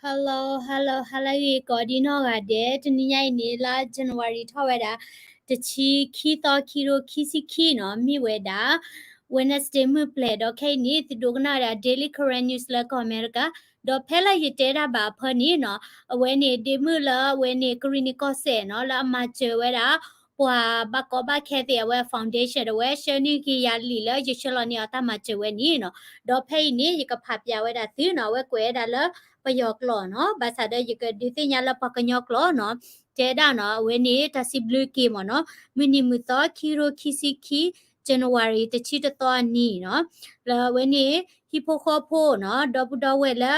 Hello, hello, hello ဂ့ၤကိးဒံနီၢ်ဂၤဒဲး, တနံၤညါအံၤန့ၣ် လါ January ထီၣ်ဝဲဒၣ် တဆံခံသီ ခံကထိခံဆံခံနီၤ, မ့ၢ်ဝဲဒၣ် Wednesday မုၢ်ပျဲၤ, ဒီးခဲအံၤန့ၣ် သုဒိကနၣ်ဝဲဒၣ် Daily Karen News လၢကီၢ်အမဲရကၤ, ဒီးဖဲလၢယတဲဒၣ်ဘၣ်အဖၢန့ၣ်နီၤ, အဝဲန့ၣ်ဒ့မုၣ်လၢအဝဲန့ၣ် ကရံၣ်နံၣ်ကီၢ်စဲၣ်နီၤ, လၢအမၤစၢၤဝဲဒၣ် ပှၤဘၣ်ကီဘၣ်ခဲသ့ၣ် အဝဲ foundation ဒၣ်ဝဲ ဆှၢနုာ်က့ၤယၤလံာ်လၢယဆှၢလီၤန့ၢ်အီၤတၢ်မၤစၢၤဝဲန့ၣ်နီၤ, ဒီးဖဲအံၤန့ၣ် ယကဖးပၠးဝဲဒၣ်သုနီၤ, အဝဲကွဲးဝဲဒၣ်လၢပယီၤကျိာ်နီၤ, ဘၣ်ဆၣ်ဒီးယကဒုးသ့ၣ်ညါလၢပှၤကညီကျိာ်နီၤ, တဲဒၣ်နီၤ, အဝဲန့ၣ် တၢ်စံးဘျုးက့ၤမ့ၢ်နီၤ, မုၢ်နံၤမုၢ်သီ ခံကထိခံဆံခံ January တဆံတသီအနံၤနီၤ, လၢအဝဲန့ၣ် ဟံၣ်ဖိဃီဖိနီၤ, ဒီပုၢ်ဒီဝဲၢ်လၢ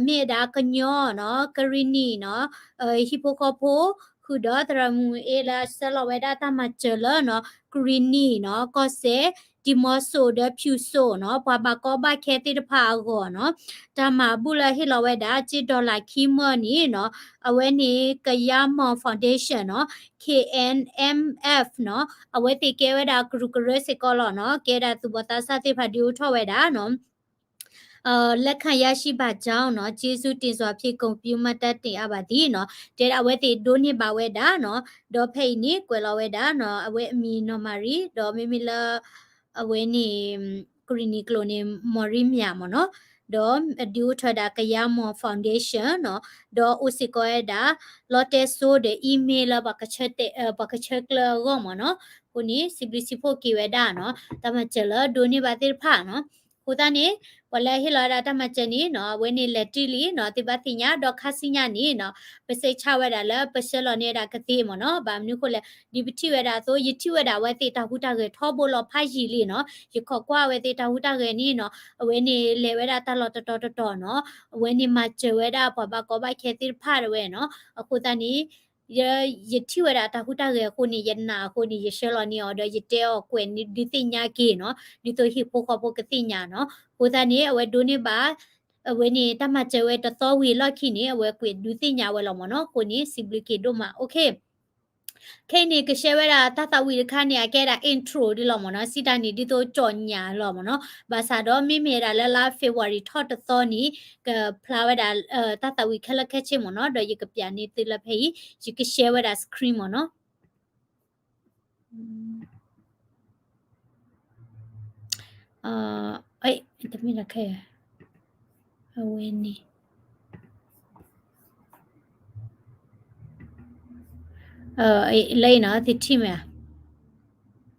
မ့ၢ်ဝဲဒၣ်ကညီနီၤ, ကရံၣ်နံၣ်နီၤ, ဟံၣ်ဖိဃီဖိ ဃုာ်ဒီးသရၣ်မုၣ်အ့လၢအဆှၢလီၤဝဲဒၣ်တၢ်မၤစၢၤလၢနီၤ, ကရံၣ်နံၣ်နီၤ, ကီၢ်စဲၣ်, ဒံၣ်မီဆိးဒီးဖၠူၤစိးနီၤ, ပှၤဘၣ်ကီဘၣ်ခဲသ့ၣ်တဖၣ်အဂီၢ်နီၤ, တၢ်မၤဘူၣ်လၢဟ့ၣ်လီၤဝဲဒၣ် ကၠ့ dollar ခံမၢန့ၣ်နီၤ, အဝဲန့ၣ် Kayamon Foundation နီၤ, K N M F နီၤ, အဝဲသ့ၣ်ကဲဝဲဒၣ်ကရူၢ်ကရၢစ့ၢ်ကီးလီၤနီၤ, ကဲဒၣ်သူၣ်ဘီၣ်သးစၢ်သ့ၣ်တဖၣ်ဒုးအိၣ်ထီၣ်ဝဲဒၣ်နီၤ လက်ခံရရှိပါကြောင်းနီၤ, ကျေးဇူးတင်စွာဖြင့် ဂုဏ်ပြုမှတ်တမ်းတင်အပ်ပါသည်နီၤ, တဲဒၣ်အဝဲသ့ၣ်ဒိးန့ၢ်ဘၣ်ဝဲဒၣ်နီၤ, ဒီးဖဲအံၤန့ၣ် ကွဲးလီၤဝဲဒၣ်နီၤ, အဝဲအမံၤနီၢ်မၤရံ, ဒီးမ့မ့ၢ်လၢ အဝဲန့ၣ် ကရံၣ်နံၣ်ကျိာ်န့ၣ် မီၢ်ရံမၠးမ့ၢ်နီၤ, ဒီးအဒုးအိၣ်ထီၣ်ဝဲဒၣ် Kayamon Foundation နီၤ, ဒီးအိၣ်စ့ၢ်ကီးဝဲဒၣ် လီတဲစိဒီး email လၢ ပှၤကဆှၢကျၢၤအဂီၢ်မ့ၢ်နီၤ, အဃိန့ၣ် စံးဘျုးစံးဖှိၣ်က့ၤဝဲဒၣ်နီၤ, တၢ်မၤစၢၤလၢဒိးန့ၢ်ဘၣ်သ့ၣ်တဖၣ်နီၤ, အဃိသတးန့ၣ် ပှၤလၢဟ့ၣ်လီၤဝဲဒၣ်တၢ်မၤစၢၤန့ၣ်နီၤ, အဝဲန့ၣ်လဲၤတုၤလံနီၤ, သုဘၣ်သ့ၣ်ညါ ဒီးခါဆူညါန့ၣ်နီၤ, ပစံးဆၢဝဲဒၣ်လၢပဆှၢလီၤန့ၢ်ဝဲဒၣ်ကသ့မ့ၢ်နီၤ, ဘၣ်မနုၤအဃိလဲၣ်, ဒ်ပထံၣ်ဝဲဒၣ်အသိး ယထံၣ်ဝဲဒၣ်အဝဲသ့ၣ်တၢ်ဟူးတၢ်ဂဲၤထီဘိလီၤဖးယံာ်လံနီၤ, ယခိးကွၢ်အဝဲသ့ၣ်တၢ်ဟူးတၢ်ဂဲၤန့ၣ်နီၤ, အဝဲန့ၣ်လဲၤဝဲဒၣ်တၢ်လီၢ်တတီၤတတီၤနီၤ, အဝဲန့ၣ်မၤစၢၤဝဲဒၣ်ပှၤဘၣ်ကီဘၣ်ခဲသ့ၣ်တဖၣ်ဒၣ်ဝဲနီၤ, အဃိသတးန့ၣ် ယ ယထံၣ်ဝဲဒၣ်တၢ်ဟူးတၢ်ဂဲၤအဃိန့ၣ် ယနာ်အဃိန့ၣ် ယဆှၢလီၤန့ၢ်အီၤဒီး ယတဲအီၤကွဲးဒုးသ့ၣ်ညါက့ၤနီၤ, ဒ်သိးဟံၣ်ဖိဃီဖိကသ့ၣ်ညါနီၤ, အဃိသတးန့ၣ် အဝဲဒိးန့ၢ်ဘၣ် အဝဲန့ၣ် တၢ်မၤစၢၤဝဲတသီဝံၤအလီၢ်ခံန့ၣ် အဝဲကွဲးဒုးသ့ၣ်ညါဝဲလီၤမ့ၢ်နီၤ, အဃိန့ၣ် စံးဘျုးက့ၤဒိၣ်မး, OK. ခဲအံၤန့ၣ် ကရှဲဝဲဒၣ်တၢ်သးဝံၣ်တခါန့ၣ် အကဲဒၣ် intro ဒ်လီၤမ့ၢ်နီၤ, စံးတၢ်န့ၣ် ဒ်သိးကၠီၣ်ညၣ်လီၤမ့ၢ်နီၤ, ဘၣ်ဆၣ်ဒီးမ့မ့ၢ်ဝဲဒၣ်လၢလါ February ထီၣ်တသီန့ၣ် ကဖျါဝဲဒၣ် တၢ်သးဝံၣ်ခဲလၢာ်ခဲဆ့မ့ၢ်နီၤ, ဒီးယကပျးန့ၢ်သုလၢဖဲအံၤ, ယကရှဲဝဲဒၣ် screen မ့ၢ်နီၤ. တမ့ၢ်တၢ်ခဲ အဝဲန့ၣ် လၢအံၤနီၤ သုထံၣ်မ့ၢ်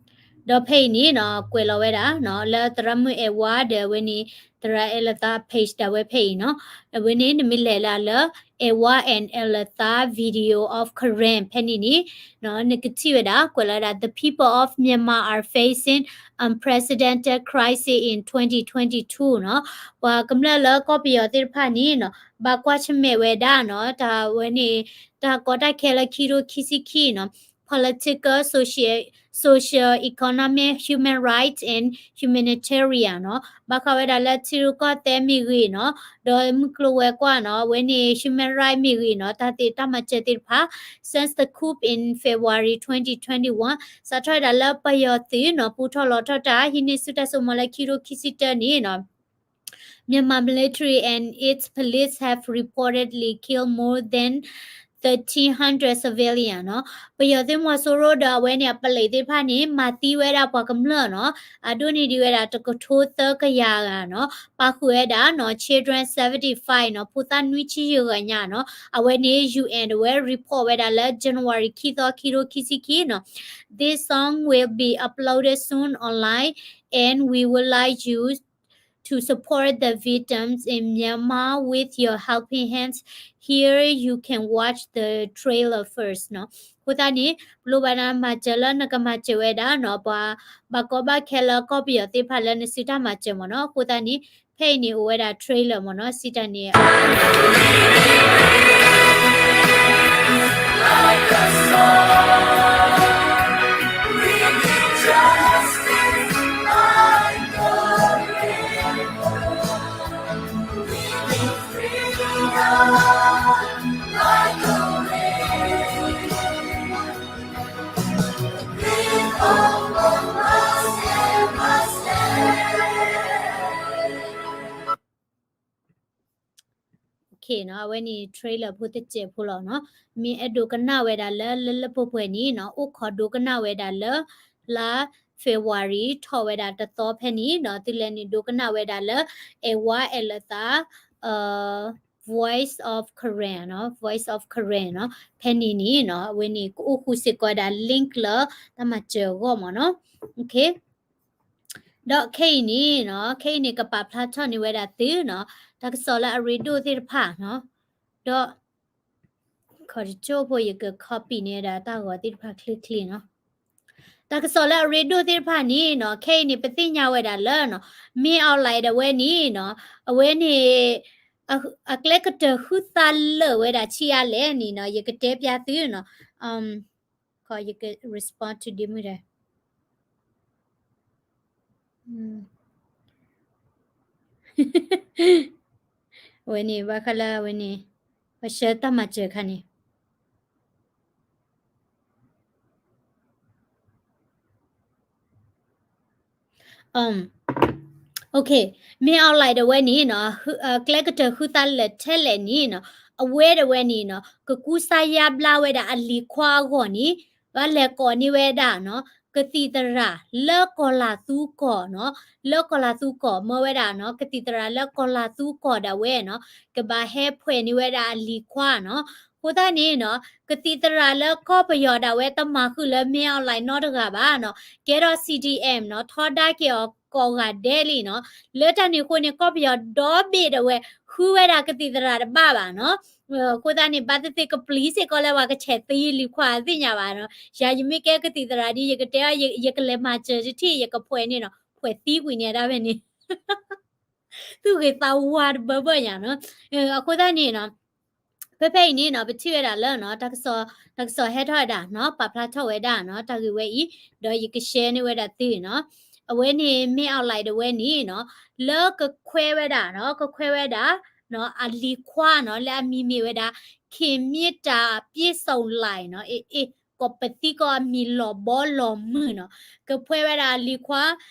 ဧါ, ဒီးဖဲအံၤန့ၣ်နီၤ ကွဲးလီၤဝဲဒၣ်နီၤ လၢသရၣ်မုၣ်အဲၣ်ဝါဒီးအဝဲန့ၣ် သရၣ်အဲၣ်လၢသါ page ဒၣ်ဝဲဖဲအံၤနီၤ, အဝဲန့ၣ် နမ့ၢ်လဲၤလၢလၢ အဲၣ်ဝါ and အဲၣ်လၢသါ video of Karen ဖဲန့ၣ်န့ၣ် နကထံၣ်ဝဲဒၣ် ကွဲးလီၤဝဲဒၣ် The people of Myanmar are facing unprecedented crisis in twenty twenty-two နီၤ, ပှၤကမျၢၢ်လၢကီၢ်ပယီၤသ့ၣ်တဖၣ်န့ၣ်နီၤ ဘၣ်ကွၢ်ဆၢၣ်မဲာ်ဝဲဒၣ်နီၤ တၢ်ဝဲန့ၣ် တၢ်ကီတၢ်ခဲလၢခံကထိခံဆံခံနီၤ political, social, social, economic, human rights and humanitarian နီၤ, ဘၣ်ဃးဝဲဒၣ်လၢထံရူၢ်ကီၢ်သဲးမ့ၢ်ဂ့ၤနီၤ, ဒီးမုၢ်ကျိၤဝဲၤကွာ်နီၤ အဝဲန့ၣ် human rights မ့ၢ်ဂ့ၤနီၤ, တၢ်သ့ၣ်တၢ်မၤစၢၤသ့ၣ်တဖၣ် since the coup in February twenty twenty-one စးထီၣ်ဝဲဒၣ်လၢပယီၤသုးနီၤ ပူထီၣ်လီၤထီၣ်တၢ် ဟံးန့ၢ်ဆူၣ်တၢ်စိကမီၤလၢခံကထိခံဆံတၢန့ၣ်နီၤ Myanmar military and its police have reportedly killed more than thirteen hundred civilian နီၤ, ပယီၤသုးမီၤစိရိၤဒီးအဝဲန့ၣ် အပလံးသ့ၣ်တဖၣ်န့ၣ် မၤသံဝဲဒၣ်ပှၤကမျၢၢ်နီၤ, အဒိၣ်န့ၢ်ဒံးဝဲဒၣ်တကထိသၢကယၤဂၤနီၤ, ပာ်ဃုာ်ဝဲဒၣ်နီၤ children seventy-five နီၤ, ဖိသၣ်နွံဆံယဲၢ်ဂၤညါနီၤ, အဝဲန့ၣ် ယူဢၣ် ဒၣ်ဝဲ report ဝဲဒၣ်လၢ January ခံသီ ခံကထိခံဆံခံနီၤ, This song will be uploaded soon online and we would like you to support the victims in Myanmar with your helping hands. Here you can watch the trailer first နီၤ. အဃိသတးန့ၣ် ပလိၣ်ဘၣ်နမၤစၢၤလၢနကမၤစၢၤဝဲဒၣ်နီၤ ပှၤဘၣ်ကီဘၣ်ခဲလၢကီၢ်ပယီၤသ့ၣ်တဖၣ်လၢနစုတၢ်မၤစၢၤမ့ၢ်နီၤ. အဃိသတးန့ၣ် ဖဲအံၤန့ၣ်အိၣ်ဝဲဒၣ် trailer မ့ၢ်နီၤ စံးတၢ်န့ၣ် OK နီၤ, အဝဲန့ၣ် trailer ဖိတစဲးဖိလီၤနီၤ. မ့ၢ်အဲၣ်ဒိးကနၣ်ဝဲဒၣ်လၢ လၢလၢပှဲၤပှဲၤန့ၣ်နီၤ, အိၣ်ခိးဒိကနၣ်ဝဲဒၣ်လၢ လါ February ထီၣ်ဝဲဒၣ်တသီဖဲန့ၣ်နီၤ, သုလဲၤနုာ်ဒိကနၣ်ဝဲဒၣ်လၢ အဲၣ်ဝါအဲၣ်လၢသး Voice of Karen နီၤ, Voice of Karen နီၤ, ဖဲန့ၣ်န့ၣ်နီၤ, အဝဲန့ၣ် ကအိၣ်ဃုာ်စ့ၢ်ကီးဝဲဒၣ် link လၢတၢ်မၤစၢၤအဂီၢ်မ့ၢ်နီၤ. ဒီးခဲအံၤန့ၣ်နီၤ, ခဲအံၤန့ၣ် ကပာ်ဖျါထီၣ်န့ၢ်ဝဲဒၣ်သုနီၤ, တၢ်ကစီၣ်လၢအရ့ဒိၣ်သ့ၣ်တဖၣ်နီၤ, ဒီး ခီတကၠိဖိ ယက copy န့ၢ်ဝဲဒၣ်တၢ်ဂီၤသ့ၣ်တဖၣ်ချ့ချ့နီၤ. တၢ်ကစီၣ်လၢအရ့ဒိၣ်သ့ၣ်တဖၣ်န့ၣ်နီၤ, ခဲအံၤန့ၣ် ပသ့ၣ်ညါဝဲဒၣ်လၢနီၤ, မင်းအောင်လှိုင် ဒၣ်ဝဲန့ၣ်နီၤ, အဝဲန့ၣ် အကျဲကတၢၢ်ဃုသးလၢာ်ဝဲဒၣ်ဆံးအါလဲၣ်န့ၣ်နီၤ, ယကတဲပျးသုနီၤ, ခီယက respond to ဒ်မုၢ်ဒဲး အဝဲန့ၣ် ဘၣ်ဃးလၢအဝဲန့ၣ် ပဆှၢတၢ်မၤစၢၤခါန့ၣ် မင်းအောင်လှိုင် ဒၣ်ဝဲန့ၣ်နီၤ, ကျဲကတၢၢ်ဃုသးလၢာ်ထဲလဲၣ်န့ၣ်နီၤ, အဝဲဒၣ်ဝဲန့ၣ်နီၤ, ကကူစါယါဘျါဝဲဒၣ်အလံၤခွါအဂီၢ်န့ၣ်, ဘၣ်လဲၤကိးန့ၢ်ဝဲဒၣ်နီၤ, ကသံၣ်သရၣ်လၢကီၢ်လၤသူကီၢ်နီၤ, လၢကီၢ်လၤသူကီၢ် မၢဝဲဒၣ်နီၤ, ကသံၣ်သရၣ်လၢကီၢ်လၤသူကီၢ်ဒၣ်ဝဲနီၤ, ကဘၣ်ဟဲဖှဲးန့ၢ်ဝဲဒၣ်အလံၤခွါနီၤ. အဃိသတးန့ၣ်နီၤ, ကသံၣ်သရၣ်လၢကီၢ်ပယီၤဒၣ်ဝဲ တမၤဃုာ်လၢ မင်းအောင်လှိုင် နီတဂၤဘၣ်နီၤ, ကဲထီၣ် C D M နီၤ, ထီဒါက့ၤအီၤကိးဂၤဒဲးလံနီၤ. လၢတၢ်န့ၣ်အဃိန့ၣ် ကီၢ်ပယီၤဒီဘ့ၣ်ဒၣ်ဝဲ ဃုဝဲဒၣ်ကသံၣ်သရၣ်တဘၣ်ဘၣ်နီၤ. အဃိသတးန့ၣ် ဘၣ်သ့ၣ်သ့ၣ်ကပျံၤစ့ၢ်ကီးလၢပှၤကဆဲးသံလံၤခွါ သ့ၣ်ညါဘၣ်နီၤ. ယၤယမ့ၢ်ကဲကသံၣ်သရၣ်ဒ် ယကတဲအီၤ ယကလဲၤမၤစၢၤတထံၣ် ယကဖှဲးန့ၢ်နီၤ, ဖှဲးသံကွံာ်န့ၣ်ဒၣ်ဖဲန့ၣ် သူၣ်ဂ့ၤသးဝါတဘၢဘၢညါနီၤ. အဃိသတးန့ၣ်နီၤ, ဖဲဖဲအံၤန့ၣ်နီၤ, ပထံၣ်ဝဲဒၣ်လၢနီၤ, တၢ်ကစီၣ်ဟဲထီၣ်ဝဲဒၣ်နီၤ, ပာ်ဖျါထီၣ်ဝဲဒၣ်နီၤ, တၢ်ဂ့ၢ်ဝဲအံၤ, ဒီးယက share န့ၢ်ဝဲဒၣ်သုနီၤ. အဝဲန့ၣ် မင်းအောင်လှိုင် ဒၣ်ဝဲန့ၣ်နီၤ, လၢကခွဲးဝဲဒၣ်နီၤ, ကခွဲးဝဲဒၣ်နီၤ, အလံၤခွါနီၤ, လၢအမံၤမ့ၢ်ဝဲဒၣ် ခင်မြတ်တာပြည့်စုံလှိုင် နီၤ, အ့ အ့ ကိးပသံကီးအမံၤလီၤဘီလီၤမုၢ်နီၤ, ကခွဲးဝဲဒၣ်အလံၤခွါ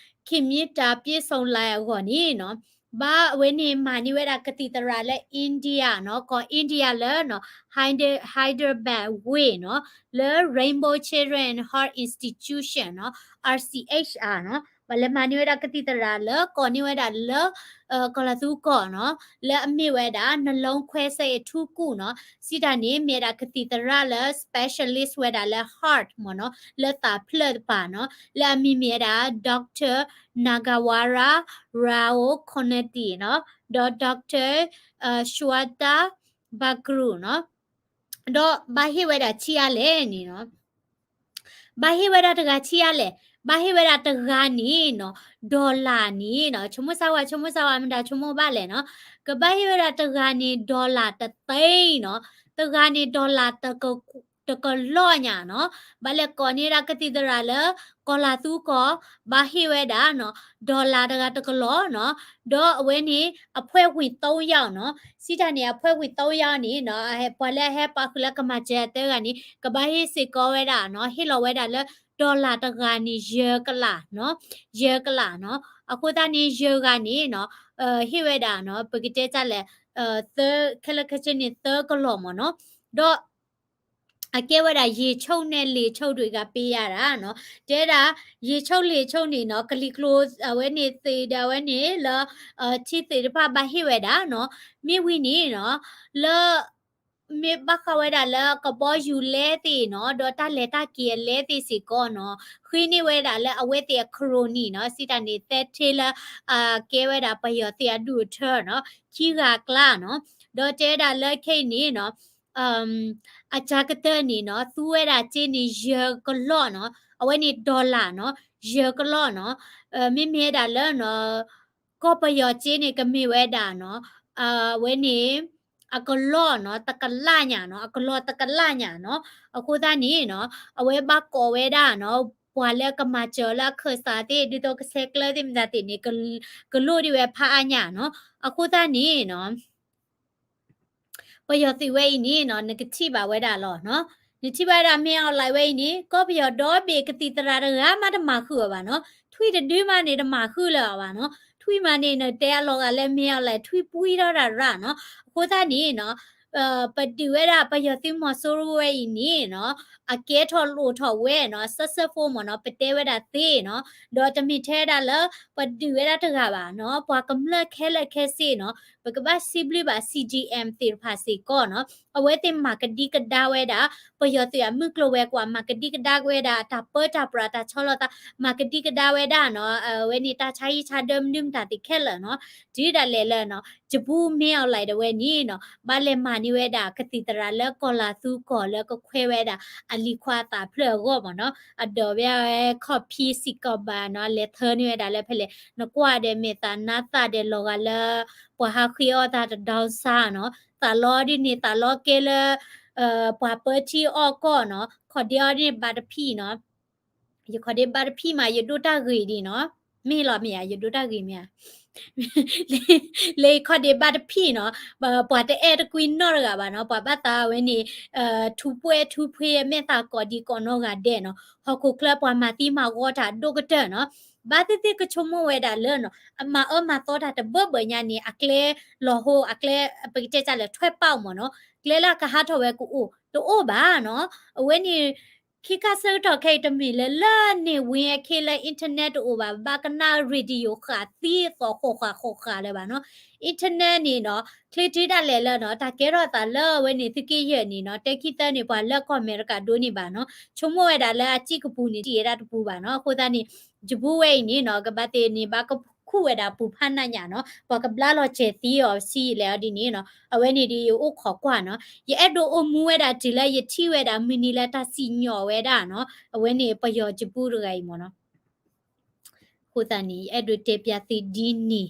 ခင်မြတ်တာပြည့်စုံလှိုင် အဂီၢ်န့ၣ်နီၤ, ဘၣ်အဝဲန့ၣ်မၤန့ၢ်ဝဲဒၣ်ကသံၣ်သရၣ်လၢ India နီၤ, ကီၢ် India လၢနီၤ, Hyder- Hyderabad ဝ့ၢ်နီၤ, လၢ Rainbow Children Heart Institution နီၤ, R C H R နီၤ, ဘၣ်လဲၤမၤန့ၢ်ဝဲဒၣ်ကသံၣ်သရၣ်လၢကိးန့ၢ်ဝဲဒၣ်လၢ ကီၢ်လၤသူကီၢ်နီၤ, လၢအမ့ၢ်ဝဲဒၣ် နလုံးခွဲစိတ်အထူးကုနီၤ, စံးတၢ်န့ၣ် မ့ၢ်ဝဲဒၣ်ကသံၣ်သရၣ်လၢ specialist ဝဲဒၣ်လၢ heart မ့ၢ်နီၤ, လၢသးဖျၢၣ်တပၤနီၤ, လၢအမံၤမ့ၢ်ဝဲဒၣ် Doctor Nagawara Rao Koneti နီၤ, ဒီး Doctor Shweta Bagrow နီၤ, ဒီးဘၣ်ဟ့ၣ်ဝဲဒၣ်ဆံးအါလဲၣ်န့ၣ်နီၤ ဘၣ်ဟ့ၣ်ဝဲဒၣ်တဂၤဆံးအါလဲၣ်, ဘၣ်ဟ့ၣ်ဝဲဒၣ်တဂၤန့ၣ်နီၤ, dollar န့ၣ်နီၤ, ဆိကမိၣ်စၢ်ဝဲ ဆိကမိၣ်စၢ်ဝဲ မတၤဆိကမိၣ်ဘၣ်လဲၣ်နီၤ, ကဘၣ်ဟ့ၣ်ဝဲဒၣ်တဂၤန့ၣ် dollar တသိန်းနီၤ, တဂၤန့ၣ် dollar တက တကလီၢ်ညါနီၤ, ဘၣ်လဲၤကိးန့ၢ်ဒၣ်ကသံၣ်သရၣ်လၢ ကီၢ်လၤသူကီၢ်, ဘၣ်ဟ့ၣ်ဝဲဒၣ်နီၤ, dollar တဂၤတကလီၢ်နီၤ, ဒီးအဝဲန့ၣ် အဖွဲ့ဝင်သုံးယောက်နီၤ, စံးတၢ်န့ၣ် အဖွဲ့ဝင်သုံးယောက်န့ၣ်နီၤ, ပှၤလၢအဟဲပာ်ဃုာ်လၢကမၤစၢၤအသၢဂၤန့ၣ် ကဘၣ်ဟ့ၣ်စ့ၢ်ကီးဝဲဒၣ်နီၤ, ဟ့ၣ်လီၤဝဲဒၣ်လၢ dollar တဂၤန့ၣ် ယဲၢ်ကလးနီၤ, ယဲၢ်ကလးနီၤ, အဃိသတးန့ၣ် ယဲၢ်ဂၤန့ၣ်နီၤ, ဟ့ၣ်ဝဲဒၣ်နီၤ, ပကတဲတၢ်လဲၣ်, သၢ ခဲလၢာ်ခဲဆ့န့ၣ် သၢကလီၢ်မ့ၢ်နီၤ, ဒီး အကဲဝဲဒၣ် ရေချုပ်နဲ့ လေချုပ်တွေက ပေးရတာနီၤ, တဲဒၣ် ရေချုပ် လေချုပ် န့ၣ်နီၤ, ကလံၤကျိၤ အဝဲန့ၣ်သ့ၣ်ဒီးအဝဲန့ၣ်လၢ ထံသ့ၣ်တဖၣ်ဘၣ်ဟ့ၣ်ဝဲဒၣ်နီၤ, မ့ၢ်ဝံၤန့ၣ်နီၤ, လၢ မ့ၢ်ဘၣ်ဃးဝဲဒၣ်လၢကဘီယူၤလဲသ့ၣ်နီၤ, ဒီးတၢ်လဲၤတၢ်က့ၤအလဲသ့ၣ်စ့ၢ်ကီးနီၤ, ဃ့န့ၢ်ဝဲဒၣ်လၢအဝဲသ့ၣ်အ crony နီၤ, စံးတၢ်န့ၣ် သဲထဲလၢ အကဲဝဲဒၣ်ပယီၤသ့ၣ်အဒူၣ်အထၢနီၤ, ခံဂၤအကျါနီၤ, ဒီးတဲဝဲဒၣ်လၢခဲအံၤန့ၣ်နီၤ, အစှၤကတၢၢ်န့ၣ်နီၤ, သူဝဲဒၣ်စ့န့ၣ် ယဲၢ်ကလီၢ်နီၤ, အဝဲန့ၣ် dollar နီၤ, ယဲၢ်ကလီၢ်နီၤ, မ့မ့ၢ်ဝဲဒၣ်လၢနီၤ ကီၢ်ပယီၤစ့န့ၣ် ကမ့ၢ်ဝဲဒၣ်နီၤ, အဝဲန့ၣ် အကလီၢ်နီၤ တကလးညါနီၤ, အကလီၢ်တကလးညါနီၤ, အဃိသတးန့ၣ်နီၤ, အဝဲဘၣ်ကိးဝဲဒၣ်နီၤ, ပှၤလၢကမၤစၢၤလၢအခၢၣ်စးသ့ၣ် ဒ်သိးကဆဲးကျၢသ့ၣ်မတၤသ့ၣ်န့ၣ် ကလိၣ်ဒံးဝဲဖးအါညါနီၤ, အဃိသတးန့ၣ်နီၤ ပယီၤသုးဝဲအံၤန့ၣ်နီၤ, နကထံၣ်ဘၣ်ဝဲဒၣ်လီၤနီၤ. နထံၣ်ဘၣ်ဝဲဒၣ် မင်းအောင်လှိုင် ဝဲအံၤန့ၣ် ကီၢ်ပယီၤဒီဘ့ၣ်ကသံၣ်သရၣ်တဂၤမးတမၤဃုာ်အီၤဘၣ်နီၤ. ထွံၣ်တဒုမးန့ၣ် တမၤဃုာ်လၢၤအီၤဘၣ်နီၤ. ထွံၣ်မးန့ၣ် နတဲအလီၤဂာ်လၢ မင်းအောင်လှိုင် ထွံၣ်ပှံထီၣ်တၢ်ရၣ်နီၤ. အဃိသတးန့ၣ်နီၤ ပဒုးဝဲဒၣ်ပယီၤသုးမီၤစိရိၤဝဲအံၤန့ၣ်နီၤ အကဲထီၣ်လိၣ်ထီၣ်ဝဲနီၤ successful မ့ၢ်နီၤ ပတဲဝဲဒၣ်သ့နီၤ. ဒီးတမ့ၢ်ထဲဒၣ်လၢ ပဒုးဝဲဒၣ်တဂၤဘၣ်နီၤ ပှၤကမျၢၢ်ခဲလၢာ်ခဲဆ့နီၤ ပကဘၣ်စံးဘျုးဘၣ် C G M သ့ၣ်တဖၣ်စ့ၢ်ကီးနီၤ အဝဲသ့ၣ်မၤကဒံကဒါဝဲဒၣ် ပယီၤသုးအမုၢ်ကျိၤဝဲၤကွာ် မၤကဒံကဒါဝဲဒၣ် တၢ်ပၢတၢ်ပြးတၢ်ဆီလီၤသး မၤကဒံကဒါဝဲဒၣ်နီၤ အဝဲန့ၣ် တၢ်ဆါဟံၣ်ဆါဒၢမနုၤမတၤသ့ၣ်ခဲလၢာ်နီၤ တုၤဒၣ်လဲာ်လၢနီၤ ယဘူ မင်းအောင်လှိုင် ဒၣ်ဝဲန့ၣ်နီၤ ဘၣ်လဲၤမၤန့ၢ်ဝဲဒၣ် ကသံၣ်သရၣ်လၢကီၢ်လၤသူကီၢ်လၢကခွဲးဝဲဒၣ် အလံၤခွါအသးဖျၢၣ်အဂီၢ်မ့ၢ်နီၤ အဒိးဝဲ ခီၣ်ဖံးစံးကီးဘၣ်နီၤ လဲၤထၢန့ၢ်ဝဲဒၣ်လၢဖဲလဲၣ် နကွၢ်ဒီးမဲာ်သးနါသၣ်ဒီးလီၤဂာ်လၢ ပှၤဟးဃ့အီၣ်တၢ်တဒီစါနီၤ သးလီဒ်န့ၣ် သးလီကဲလၢ ပှၤပၢထံအီၣ်ကီၢ်နီၤ ခီၣ်ဒ့အီၤဒ်န့ၣ်ဘါတဖံးနီၤ ယခီၣ်ဒ့ဘါတဖံးမး ယဒိတၢ်ဂ့ၤဒ်နီၤ မ့ၢ်လီၤမ့ၢ်ဧါ ယဒိတၢ်ဂ့ၤမ့ၢ်ဧါ လၢယခီၣ်ဒ့ဘါတဖံးနီၤ ပှၤတအဲၣ်တကွံနီတဂၤဘၣ်နီၤ ပှၤဘၣ်သးဝဲန့ၣ် ထူပှဲၢ်ထူဖှ့ မဲာ်သးကိးဒံကိးနီၢ်ဂၤဒဲးနီၤ ဟီၣ်ခိၣ်ချၢပှၤမၤသံမၤဂီၤတၢ်ဒိၣ်ကတၢၢ်နီၤ ဘၣ်သ့ၣ်သ့ၣ်ကဆိကမိၣ်ဝဲဒၣ်လၢနီၤ အမၤအၢမၤသီတၢ်တဘၢဘၢညါန့ၣ် အကျဲလီၤဟိ အကျဲ ပကတဲကၢ်လဲၣ် ထွဲပာ်မ့ၢ်နီၤ ကျဲလၢအကဟးထီၣ်ဝဲကအိၣ် တအိၣ်ဘၣ်နီၤ အဝဲန့ၣ် ခံခါဆၢကတီၢ်ခဲအံၤတမ့ၢ်လၢလၢန့ၣ် ဝ့ၢ်အခ့လၢ internet တအိၣ်ဘၣ် ဘၣ်ကနၣ် radio ဃာ်သံသီဃီဃာ်ဃီဃာ်လၢၤဘၣ်နီၤ internet န့ၣ်နီၤ ချ့တုၤဒၣ်လဲာ်လၢနီၤ တၢ်ကဲထီၣ်သးလၢအဝဲန့ၣ် သုးက့ယဲၢ်န့ၣ်နီၤ တဲခံသၢန့ၣ် ပှၤလၢကီၢ်အမဲရကၤဒိၣ်န့ၢ်ဘၣ်နီၤ ဆိကမိၣ်ဝဲဒၣ်လၢအစံၣ်ကပူၤန့ၣ် တံၢ်ဝဲဒၣ်တပူၤဘၣ်နီၤ အဃိသတးန့ၣ် ယဘူဝဲအံၤန့ၣ်နီၤ ကဘၣ်သ့ၣ်န့ၣ် ဘၣ်ကခူၣ်ဝဲဒၣ်ပူၤဖးနးညါနီၤ ပှၤကဘျါလီၤစဲၤသံအီၤဆံးလဲၣ်အီၤဒ်န့ၣ်နီၤ အဝဲန့ၣ်ဒီးယအိၣ်ခိးကွၢ်နီၤ ယအဲၣ်ဒိးအိၣ်မူဝဲဒၣ်တုၤလၢယထံၣ်ဝဲဒၣ်မုၢ်နံၤလၢတၢ်စံၣ်ညီၣ်ဝဲဒၣ်နီၤ အဝဲန့ၣ်ပယီၤယဘူတဂၤအံၤမ့ၢ်နီၤ အဃိသတးန့ၣ် ယအဲၣ်ဒိးတဲပျးသုဒ်န့ၣ်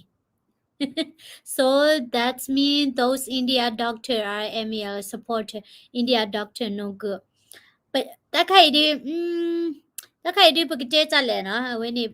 So that means those India doctor are M L supporter. India doctor no good. တၢ်ခါအံၤဒ် တၢ်ခါအံၤဒ်ပကတဲကၢ်လဲၣ်နီၤ အဝဲန့ၣ်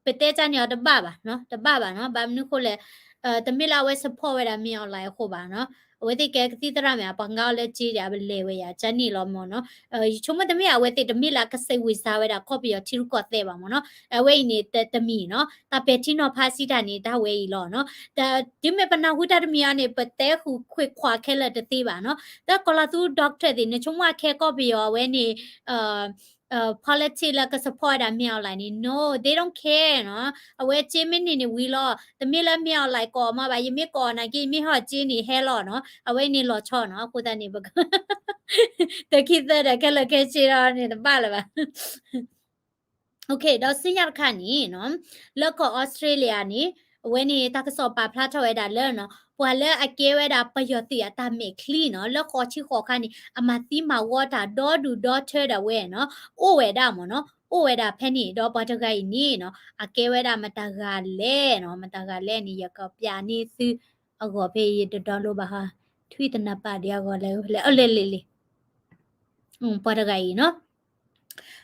ပတဲကၢ်န့ၣ်အီၤတဘၣ်ဘၣ်နီၤ တဘၣ်ဘၣ်နီၤ ဘၣ်မနုၤဃိလဲၣ် တမ့ၢ်လၢအဝဲ support ဝဲဒၣ် မင်းအောင်လှိုင် အဃိဘၣ်နီၤ အဝဲသ့ၣ်ကဲကသံၣ်သရၣ်မ့ၢ် ပှၤငါအီၤလၢက့ဒီး အဝဲလဲၤဝဲယၤ ကန့ၣ်လီၤမ့ၢ်နီၤ ယဆိကမိၣ်တမ့ၢ်အဝဲသ့ၣ်တမ့ၢ်လၢအကစံးဝံၤစါဝဲဒၣ်ကီၢ်ပယီၤထံရူၢ်ကီၢ်သဲးဘၣ်မ့ၢ်နီၤ အဝဲအံၤန့ၣ်တမံၤနီၤ တၢ်ပဲာ်ထံနီၤဖးစံးတၢ်န့ၣ် တၢ်ဝဲအံၤလီၤနီၤ တုၤမ့ၢ်ပနၢ်ဟူတၢ်တမံၤအံၤန့ၣ် ပတဲဃုာ်ခွဲးခွးခဲလၢာ်တသ့ဘၣ်နီၤ တၢ်ကီၤလၤသူ doctor သ့ၣ် နဆိကမိၣ်အခဲကီၢ်ပယီၤအဝဲန့ၣ် politics လၢက support ဝဲဒၣ် မင်းအောင်လှိုင် န့ၣ် no they don't care နီၤ အဝဲက့မ့ၢ်န့ၢ်န့ၣ်ဝံၤလီၤ တမ့ၢ်လၢ မင်းအောင်လှိုင် ကိးမးဘၣ် ယမ့ၢ်ကိးအီၤနာ်က့ ယမ့ၢ်ဟီၣ်က့န့ၣ်ဟဲလီၤနီၤ အဝဲန့ၣ်လီၤဆီနီၤ အဃိသတးန့ၣ် ပက တခံသၢဒီးခဲလၢာ်ခဲဆ့ဒီးန့ၣ်တဘၣ်လၢၤဘၣ် ဒီးဆူညါတခါန့ၣ်နီၤ လၢကီၢ်အီစထြ့လယါန့ၣ် အဝဲန့ၣ်တၢ်ကစီၣ်ပာ်ဖျါထီၣ်ဝဲဒၣ်လၢနီၤ ပှၤလၢအကဲဝဲဒၣ်ပယီၤသုးအတၢ်မဲာ်ချံနီၤ လၢဃိးဆံဃိးခါန့ၣ် အမၤသံမၤဝီတၢ်ဒီဒူၣ်ဒီထၢဒၣ်ဝဲနီၤ အိၣ်ဝဲဒၣ်မ့ၢ်နီၤ အိၣ်ဝဲဒၣ်ဖဲန့ၣ် ဒီးပှၤတဂၤအံၤန့ၣ်နီၤ အကဲဝဲဒၣ်မတၤဂၤလဲၣ်နီၤ မတၤဂၤလဲၣ်န့ၣ် ယကပျးန့ၢ်သုအဂီၢ်ဖဲအံၤ ယတ download ဘၣ်ဟါ ထွံၣ်တနၢ်ပာ်ဒံးအဂီၢ်လဲၣ် လဲၣ် အလဲၣ်လဲၣ်လဲၣ် ပှၤတဂၤအံၤနီၤ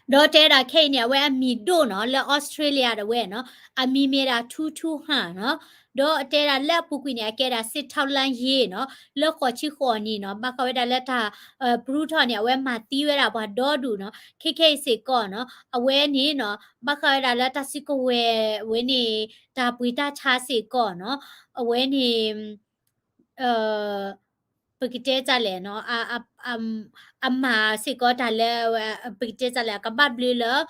ဒီးတဲဒၣ်ခဲအံၤန့ၣ် အဝဲအမံၤဒိၣ်နီၤ လၢအီစထြ့လယါဒၣ်ဝဲနီၤ အမံၤမ့ၢ်ဒၣ် ထူထူဟၣ်နီၤ ဒီးတဲဒၣ်လၢအပူၤကွံာ်န့ၣ် အကဲဒၣ် စစ်ထောက်လှမ်းရေး နီၤ လၢဃိးဆံဃိးနံၣ်နီၤ ဘၣ်ဃးဝဲဒၣ်လၢတၢ် ပရူထီၣ်န့ၣ် အဝဲမၤသံဝဲဒၣ်ပှၤဒီဒူၣ်နီၤ ခဲခဲအံၤစ့ၢ်ကီးနီၤ အဝဲန့ၣ်နီၤ ဘၣ်ဃးဝဲဒၣ်လၢတၢ်စုကဝဲၤဝဲန့ၣ် တၢ်ပှ့ၤတၢ်ဆါစ့ၢ်ကီးနီၤ အဝဲန့ၣ် ပကတဲတၢ်လဲၣ်နီၤ အမၤစ့ၢ်ကီးတၢ်လၢ ပကတဲတၢ်လဲၣ် အကဘၣ်ဘျုးလၢ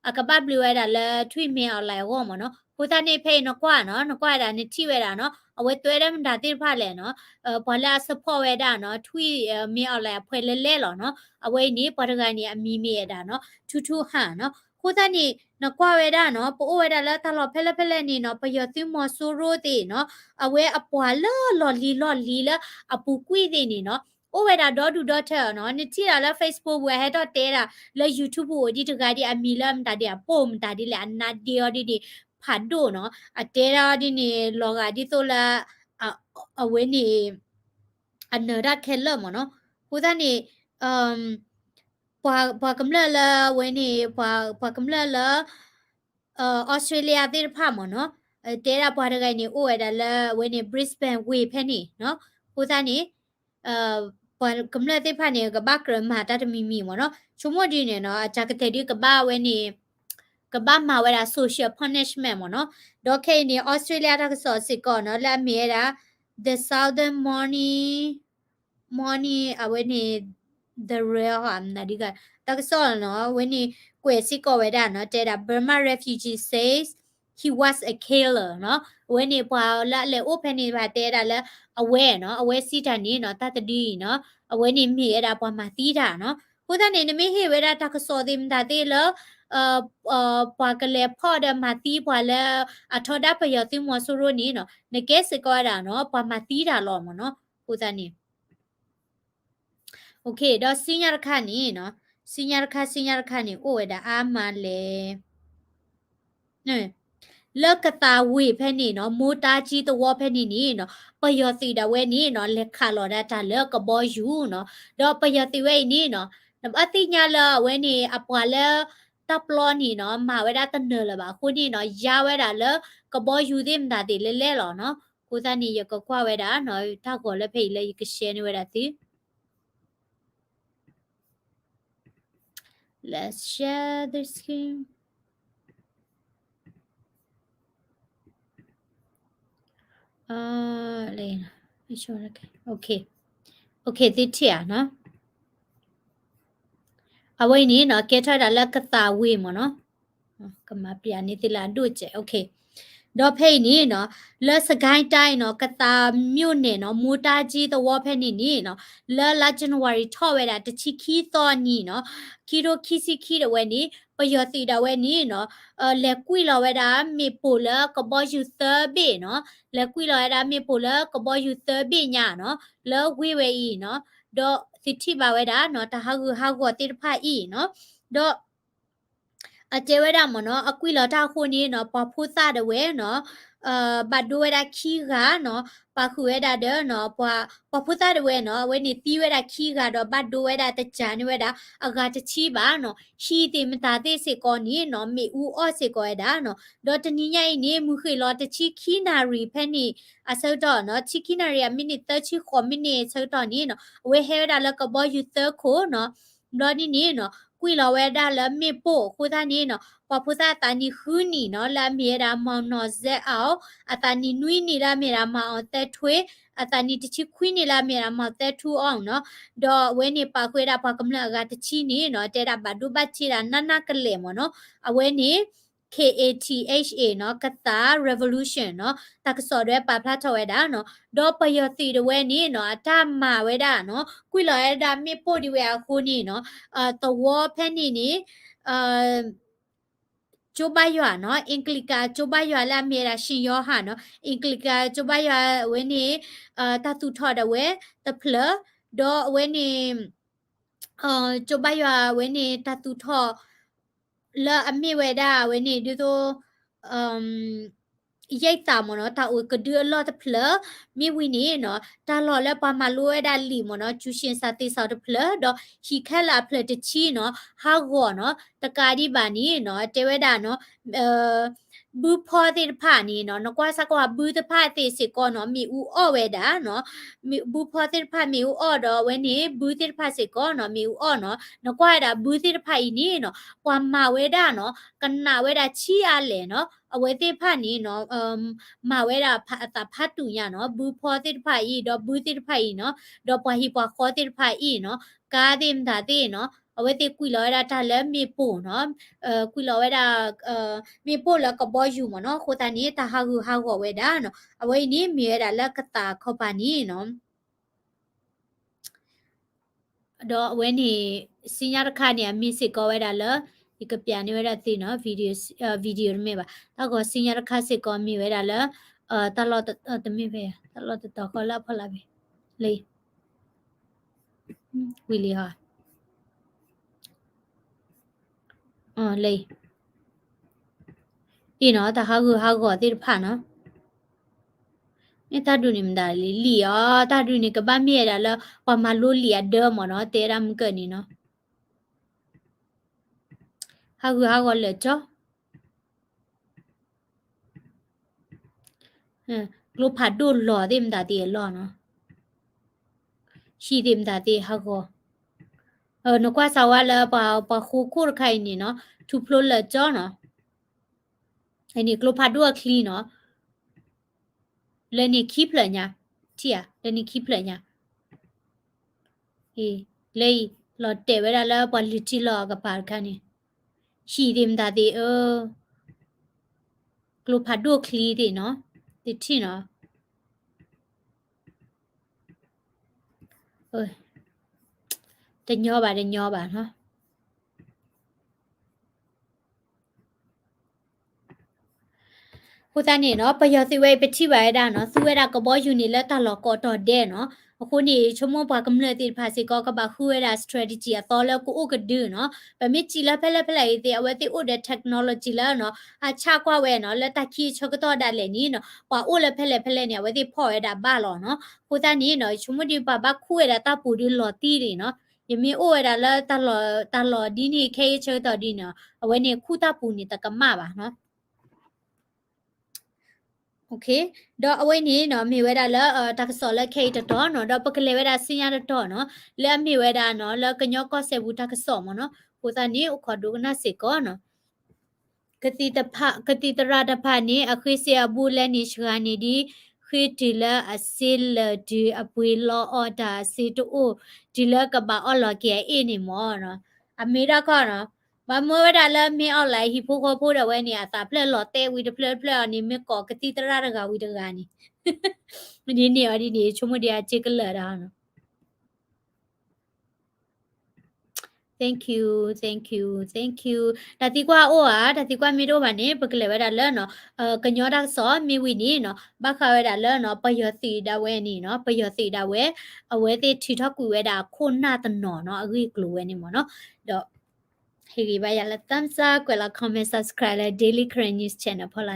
အကဘၣ်ဘျုးဝဲဒၣ်လၢထွံၣ်မ့ၢ်အီၤလၢအဂီၢ်မ့ၢ်နီၤ အဃိသတးန့ၣ်ဖဲအံၤနကွၢ်နီၤ နကွၢ်ဝဲဒၣ်နထံၣ်ဝဲဒၣ်နီၤ အဝဲတွဲဒၣ်မတၤသ့ၣ်တဖၣ်လဲၣ်နီၤ ပှၤလၢအ support ဝဲဒၣ်နီၤ ထွံၣ်မ့ၢ်အီၤလၢအဖှဲးလဲလဲလီၤနီၤ အဝဲအံၤန့ၣ် ပှၤတဂၤန့ၣ် အမံၤမ့ၢ်ဝဲဒၣ်နီၤ ထူထူဟၣ်နီၤ အဃိသတးန့ၣ် နကွၢ်ဝဲဒၣ်နီၤ ပအိၣ်ဝဲဒၣ်လၢတၢ်လီၢ်ဖဲလဲၣ်ဖဲလဲၣ်န့ၣ်နီၤ ပယီၤသုးမီၤစိရိၤသ့ၣ်နီၤ အဝဲအပှၤလၢလီၢ်လံၤလီၢ်လံၤလၢအပူၤကွံာ်သ့ၣ်န့ၣ်နီၤ အိၣ်ဝဲဒၣ်ဒီဒူၣ်ဒီထၢနီၤ နထံၣ်ဒၣ်လၢ Facebook ပူၤ အဟဲထီၣ်တဲဒၣ်လၢ YouTube ပူၤအိၣ်ဒံးတဂၤဒ်အမံၤလၢမတၤဒ်အပိၢ်မတၤဒ်လဲၣ် အနါဒ့အီၤဒ်န့ၣ် ဖးဒိၣ်နီၤ အတဲဒၣ်အီၤဒ်န့ၣ် လီၤဂာ်ဒ်သိးလၢ အဝဲန့ၣ် အနၢၤတၢ်ခဲလၢာ်မ့ၢ်နီၤ အဃိသတးန့ၣ် ပှၤကမျၢၢ်လၢအဝဲန့ၣ် ပှၤကမျၢၢ်လၢ အီစထြ့လယါသ့ၣ်တဖၣ်မ့ၢ်နီၤ တဲဒၣ်ပှၤတဂၤအံၤန့ၣ် အိၣ်ဝဲဒၣ်လၢအဝဲန့ၣ် Brisbane ဝ့ၢ်ဖဲန့ၣ်နီၤ အဃိသတးန့ၣ် ပှၤကမျၢၢ်သ့ၣ်တဖၣ်န့ၣ် ကဘၣ်ကြၢးမၤတၢ်တမံၤမံၤမ့ၢ်နီၤ ဆိကမိၣ်ဒ်န့ၣ်နီၤ အတၢ်ကတဲာ်ဒ်ကဘၣ်ဝဲန့ၣ် ကဘၣ်မၤဝဲဒၣ် social punishment မ့ၢ်နီၤ. ဒီးခဲအံၤန့ၣ် Australia တၢ်ကစီၣ်စ့ၢ်ကီးနီၤ လၢအမ့ၢ်ဝဲဒၣ် the Southern Morning Morning အဝဲန့ၣ် The Real မနုၤဒ်ဂၤ တၢ်ကစီၣ်နီၤ အဝဲန့ၣ် ကွဲးစ့ၢ်ကီးဝဲဒၣ်နီၤ တဲဒၣ် Burma refugee says he was a killer နီၤ. အဝဲန့ၣ်ပှၤလၢအလဲၤအိၣ်ဖဲန့ၣ်ဘၣ်တဲဒၣ်လၢ အဝဲနီၤ အဝဲစံးတၢ်န့ၣ်နီၤ တၢ်တဒုအံၤနီၤ အဝဲန့ၣ်မ့ၢ်ဝဲဒၣ်ပှၤမၤသံတၢ်နီၤ. အဃိသတးန့ၣ် နမ့ၢ်ဟ့ၣ်ဝဲဒၣ်တၢ်ကစီၣ်သ့ၣ်မတၤသ့ၣ်လၢ ပှၤကလဲၤဖီၣ်ဒီးမၤသံပှၤလၢအထီဒါပယီၤသုးမီၤစိရိၤန့ၣ်နီၤ နကဲစ့ၢ်ကီးဝဲဒၣ်နီၤ ပှၤမၤသံတၢ်လီၤမ့ၢ်နီၤ. အဃိသတးန့ၣ် ဒီးစံညါတခါန့ၣ်နီၤ စံညါတခါ စံညါတခါန့ၣ် အိၣ်ဝဲဒၣ်အါမးလဲၣ် လၢကသးဝ့ၢ်ဖဲန့ၣ်နီၤ မိၢ်တၢ်ကံသဝီဖဲန့ၣ်န့ၣ်နီၤ ပယီၤသုးဒၣ်ဝဲန့ၣ်နီၤ လဲၤခးလီၤဒၣ်တၢ်လၢကဘီယူၤနီၤ. ဒီးပယီၤသုးဝဲအံၤန့ၣ်နီၤ နဘၣ်သ့ၣ်ညါလၢအဝဲန့ၣ် အပှၤလၢ တၢ်ပျီန့ၣ်နီၤ မၤဝဲဒၣ်တနၢၤလၢၤဘၣ်အဃိန့ၣ်နီၤ ယါဝဲဒၣ်လၢကဘီယူၤသ့ၣ်မတၤသ့ၣ်လဲၣ်လဲၣ်လီၤနီၤ. အဃိသတးန့ၣ် ယကကွၢ်ဝဲဒၣ်နီၤ တၢ်ဂီၤလၢဖဲအံၤလၢယက share န့ၢ်ဝဲဒၣ်သု Let's share the screen. လဲ OK, OK, သုထံၣ်ဧါနီၤ. အဝဲအံၤန့ၣ်နီၤ ကဲထီၣ်ဝဲဒၣ်လၢကသးဝ့ၢ်မ့ၢ်နီၤ. ကမၤပျးန့ၢ်သုလၢအဒိၣ်စဲး, OK. ဒီးဖဲအံၤန့ၣ်နီၤ လၢစကဲတၢ်နီၤ ကသးမိၢ်နဲၣ်နီၤ မိၢ်တၢ်ကံသဝီဖဲန့ၣ်န့ၣ်နီၤ လၢလါ January ထီၣ်ဝဲဒၣ်တဆံခံသီနံၤနီၤ ခံထိခံဆံခံဒၣ်ဝဲန့ၣ် ပယီၤသုးဒၣ်ဝဲန့ၣ်နီၤ လဲၤကွံာ်လီၤဝဲဒၣ်မ့ၣ်ပိၢ်လၢကဘီယူၤသၢဘ့ၣ်နီၤ လဲၤကွံာ်လီၤဝဲဒၣ်မ့ၣ်ပိၢ်လၢကဘီယူၤသၢဘ့ၣ်ညါနီၤ လၢဝ့ၢ်ဝဲအံၤနီၤ ဒီးသုထံၣ်ဘၣ်ဝဲဒၣ်နီၤ တၢ်ဟးဂူာ်ဟးဂီၤသ့ၣ်တဖၣ်အံၤနီၤ ဒီး အတဲဝဲဒၣ်မ့ၢ်နီၤ အကွံာ်လီၤတၢ်အဃိန့ၣ်နီၤ ပှၤဖိသၣ်ဒၣ်ဝဲနီၤ ဘၣ်ဒိဝဲဒၣ်ခံဂၤနီၤ ပာ်ဃုာ်ဝဲဒၣ်ဒီးနီၤ ပှၤဖိသၣ်ဒၣ်ဝဲနီၤ အဝဲန့ၣ်သံဝဲဒၣ်ခံဂၤဒီးဘၣ်ဒိဝဲဒၣ်တစှၤန့ၢ်ဝဲဒၣ်အဂၤတဆံဘၣ်နီၤ ဟံၣ်သ့ၣ်မတၤသ့ၣ်စ့ၢ်ကီးန့ၣ်နီၤ မ့ၣ်အူအီၣ်စ့ၢ်ကီးဝဲဒၣ်နီၤ ဒီးတနံၤညါအံၤန့ၣ် မုၢ်ဃ့ၢ်လီၤတဆံခံနၣ်ရံၣ်ဖဲန့ၣ်အဆၢကတီၢ်နီၤ ဆံခံနၣ်ရံၣ်အမံးနံးသၢဆံဃိးမံးနံးအဆၢကတီၢ်န့ၣ်နီၤ အဝဲဟဲဝဲဒၣ်လၢကဘီယူၤသၢခိၣ်နီၤ ဘျီဒ်န့ၣ်နီၤ ကွံာ်လီၤဝဲဒၣ်လၢမ့ၣ်ပိၢ်အဃိသတးန့ၣ်နီၤ ပှၤဖိသၣ်အသးနံၣ်ဃုနံၣ်နီၤ လၢအမ့ၢ်ဝဲဒၣ် မီၣ်နီၣ်စဲးအီၣ်, အသးနံၣ်နွံနံၣ်လၢအမ့ၢ်ဝဲဒၣ် မီၣ်အီၣ်သဲထွ့, အသးနံၣ်တဆံခွံနံၣ်လၢအမ့ၢ်ဝဲဒၣ် မီၣ်သဲထူအီၣ်နီၤ, ဒီးအဝဲန့ၣ်ပာ်ဃုာ်ဝဲဒၣ်ပှၤကမျၢၢ်အဂၤတဆံန့ၣ်နီၤ တဲဒၣ်ဘၣ်ဒိဘၣ်ထံးဒၣ်နးနးကလဲာ်မ့ၢ်နီၤ, အဝဲန့ၣ် K A T H A နီၤ ကသး revolution နီၤ တၢ်ကစီၣ်ဒၣ်ဝဲပာ်ဖျါထီၣ်ဝဲဒၣ်နီၤ, ဒီးပယီၤသုးဒၣ်ဝဲန့ၣ်နီၤ အတၢ်မၤဝဲဒၣ်နီၤ ကွံာ်လီၤဝဲဒၣ်မ့ၣ်ပိၢ်ဒၣ်ဝဲအဃိန့ၣ်နီၤ သဝီဖဲန့ၣ်န့ၣ် ကၠိဘါယွၤနီၤ အ့ၣ်ကလံးကၤကၠိဘါယွၤလၢအမ့ၢ်ဝဲဒၣ် ရှင်ယောဟန်နီၤ အ့ၣ်ကလံးကၤကၠိဘါယွၤအဝဲန့ၣ် တၢ်သူၣ်ထီၣ်ဒၣ်ဝဲတဖျၢၣ် ဒီးအဝဲန့ၣ် ကၠိဘါယွၤအဝဲန့ၣ် တၢ်သူၣ်ထီၣ် လၢအမ့ၢ်ဝဲဒၣ်အဝဲန့ၣ် ဒ်သိး ရိတ်သးမ့ၢ်နီၤ တၢ်အိၣ်ကဒုအလီၢ်တဖျၢၣ် မ့ၣ်ဝံၤန့ၣ်နီၤ တၢ်လီၢ်လၢပှၤမၤလိဝဲဒၣ်လံာ်မ့ၢ်နီၤ ကျူရှင်စာသင်ဆောင်တဖျၢၣ် ဒီးဟံၣ်ခဲလၢာ်အဖျၢၣ်တဆံနီၤ ဟးဂီၤနီၤ တကးဒံးဘၣ်န့ၣ်နီၤ တဲဝဲဒၣ်နီၤ ဘုဖီသ့ၣ်တဖၣ်န့ၣ်နီၤ နကွၢ်စ့ၢ်ကီးဘုသ့ၣ်တဖၣ်သ့ၣ်စ့ၢ်ကီးနီၤ မ့ၣ်အူအီၣ်ဝဲဒၣ်နီၤ ဘုဖီသ့ၣ်တဖၣ်မ့ၣ်အူအီၣ်ဒီးအဝဲန့ၣ် ဘုသ့ၣ်တဖၣ်စ့ၢ်ကီးနီၤ မ့ၣ်အူအီၣ်နီၤ နကွၢ်ဝဲဒၣ်ဘုသ့ၣ်တဖၣ်အံၤန့ၣ်နီၤ ပှၤမၤဝဲဒၣ်နီၤ ကနးဝဲဒၣ်ဆံးအါလဲၣ်နီၤ အဝဲသ့ၣ်တဖၣ်န့ၣ်နီၤ မၤဝဲဒၣ်အသးဖးတူာ်ညါနီၤ ဘုဖီသ့ၣ်တဖၣ်အံၤ ဒီးဘုသ့ၣ်တဖၣ်အံၤနီၤ ဒီးပှၤဟံၣ်ပှၤဃီသ့ၣ်တဖၣ်အံၤနီၤ ကါသ့ၣ်မတၤသ့ၣ်နီၤ အဝဲသ့ၣ်ကွံာ်လီၤဝဲဒၣ်တၢ်လၢမ့ၣ်ပိၢ်နီၤ ကွံာ်လီၤဝဲဒၣ် မ့ၣ်ပိၢ်လၢကဘီယူၤမ့ၢ်နီၤ အဃိသတးန့ၣ် တၢ်ဟးဂူာ်ဟးဂီၤဝဲဒၣ်နီၤ အဝဲအံၤန့ၣ် မ့ၢ်ဝဲဒၣ်လၢကသးခီပၤန့ၣ်နီၤ ဒီးအဝဲန့ၣ် စံညါတခါန့ၣ် အမ့ၢ်စ့ၢ်ကီးဝဲဒၣ်လၢ ယကပျးန့ၢ်ဝဲဒၣ်သုနီၤ video တမ့ၢ်ဘၣ် တၢ်ဂီၤစံညါတခါစ့ၢ်ကီးမ့ၢ်ဝဲဒၣ်လၢ တၢ်လီၢ် တမ့ၢ်ဖဲ တၢ်လီၢ်တတီၤဃီလၢအဖီလာ်ဖဲ လၢ ဝံၤလံဟီ လၢ အံၤနီၤ တၢ်ဟးဂူာ်ဟးဂီၤသ့ၣ်တဖၣ်နီၤ မ့ၢ်တၢ်ဒုးန့ၣ်မတၤလံ လံာ်အီၤ တၢ်ဒုးန့ၣ် ကဘၣ်မ့ၢ်ဝဲဒၣ်လၢ ပှၤမၤလိလံာ်အဒၢမ့ၢ်နီၤ တဲဒၣ်မုၢ်ကၢၢ်န့ၣ်နီၤ ဟးဂူာ်ဟးဂီၤလၢာ်ကၠီ ကျိဖးဒိၣ်လီၤသ့ၣ်မတၤသ့ၣ်အလီၢ်နီၤ ဟံၣ်သ့ၣ်မတၤသ့ၣ်ဟးဂီၤ နကွၢ်စးဝါလၢပှၤဃိခိၣ်တခါအံၤန့ၣ်နီၤ ထူဖျိလၢာ်ကၠီနီၤ န့ၣ်ကျိဖးဒိၣ်အချံနီၤ, လၢန့ၣ်ခံဖျၢၣ်ညါ, ထံၣ်ဧါ, လၢန့ၣ်ခံဖျၢၣ်ညါ, အံၤ, လၢအံၤ, လီၤတဲာ်ဝဲဒၣ်လၢပှၤလုၢ်ထံလီၤအကပၤတခါန့ၣ်, ဟံၣ်သ့ၣ်မတၤသ့ၣ်ဧၢ, ကျိဖးဒိၣ်ချံသ့ၣ်နီၤ, သ့ၣ်ထံၣ်နီၤ တညီဘၣ်တညီဘၣ်နီၤ. အဃိသတးန့ၣ်နီၤ ပယီၤသုးဝဲအံၤ ပထံၣ်ဘၣ်ဝဲဒၣ်နီၤ သူဝဲဒၣ်ကဘီယူၤန့ၣ်လၢတၢ်လီၢ်ကိးတီၤဒဲးနီၤ. အဃိန့ၣ် ဆိကမိၣ်ပှၤကမျၢၢ်သ့ၣ်တဖၣ်စ့ၢ်ကီး ကဘၣ်ဃုဝဲဒၣ် strategy အသီလၢကအိၣ်ကဒုနီၤ. ပမ့ၢ်စံးလၢဖဲလဲၣ်ဖဲလဲၣ်အံၤသ့ၣ် အဝဲသ့ၣ်အိၣ်ဒီး technology လၢနီၤ အဆၣ်ကွၢ်ဝဲနီၤ လၢတၢ်ခံအဆၢကတီၢ်ဒၣ်လဲာ်န့ၣ်နီၤ ပှၤအိၣ်လၢဖဲလဲၣ်ဖဲလဲၣ်န့ၣ် အဝဲသ့ၣ်ဖီၣ်ဝဲဒၣ်ဘၣ်လီၤနီၤ. အဃိသတးန့ၣ်နီၤ ဆိကမိၣ်ဒ်ပှၤဘၣ်ခူၣ်ဝဲဒၣ်တၢ်ပူၤဒုးလီၤတံၢ်လံနီၤ. ယမ့ၢ်အိၣ်ဝဲဒၣ်လၢတၢ်လီၢ်ဒ်န့ၣ် ခဲအံၤဆၢကတီၢ်ဒ်န့ၣ် အဝဲန့ၣ်ခူၣ်တၢ်ပူၤန့ၣ်တကမၣ်ဘၣ်နီၤ. ဒီးအဝဲန့ၣ်နီၤ မ့ၢ်ဝဲဒၣ်လၢ တၢ်ကစီၣ်လၢခဲအံၤတတီၤနီၤ ဒီးပကလဲၤဝဲဒၣ်ဆူညါတတီၤနီၤ လၢအမ့ၢ်ဝဲဒၣ်နီၤ လၢကညီကီၢ်စဲၣ်ပူၤတၢ်ကစီၣ်မ့ၢ်နီၤ. အဃိသတးန့ၣ် အိၣ်ခိးဒိကနၣ်စ့ၢ်ကီးနီၤ. ကသံၣ်သရၣ်တဖၣ်န့ၣ် အဃ့စ့အဘူးလဲန့ၣ် စှၤန့ၣ်ဒ် ဃ့တုၤလၢအစ့လၢာ်တုၤအပှ့ၤလီအီၣ်တၢ်အစ့တအိၣ် တုၤလၢကဘၣ်အီၣ်လီၤက့ၤအအ့ၣ်န့ၣ်မ့ၢ်နီၤ. အမ့ၢ်တၢ်ခီနီၤ ဘၣ်မ့ၢ်ဝဲဒၣ်လၢမ့ၢ်အီၣ်လၢဟံၣ်ဖိဃီဖိဒီးဝဲန့ၣ် အသးဖျၢၣ်လီၤတဲာ်ဝံၤတဖျၢၣ်တဖျၢၣ်အီၤန့ၣ် မ့ၢ်ကိးကသံၣ်သရၣ်တဂၤဝံၤတဂၤန့ၣ် ဒ်န့ၣ်အီၤဒ်န့ၣ် ဆိကမိၣ်ဒ်အစ့ကလၢာ်ဒၣ်နီၤ. Thank you, thank you, thank you. တၢ်သံကွၢ်အိၣ်ဧါ, တၢ်သံကွၢ်မ့ၢ်တအိၣ်ဘၣ်န့ၣ် ပကလဲၤဝဲဒၣ်လၢနီၤ ကညီတၢ်ကစီၣ်မ့ၢ်ဝံၤန့ၣ်နီၤ ဘၣ်ဃးဝဲဒၣ်လၢနီၤ ပယီၤသုးဒၣ်ဝဲန့ၣ်နီၤ ပယီၤသုးဒၣ်ဝဲ အဝဲသ့ၣ်ထုးထီၣ်ကွံာ်ဝဲဒၣ်အခိၣ်နၢ်တနီၤနီၤ အဂ့ၢ်အကျိၤဝဲန့ၣ်မ့ၢ်နီၤ. ဒီး ဟ့ၣ်ဂံၢ်ဘါယၤလၢ thumbs up, ကွဲးလီၤ comment, subscribe လၢ Daily Karen News Channel ဖီလာ်.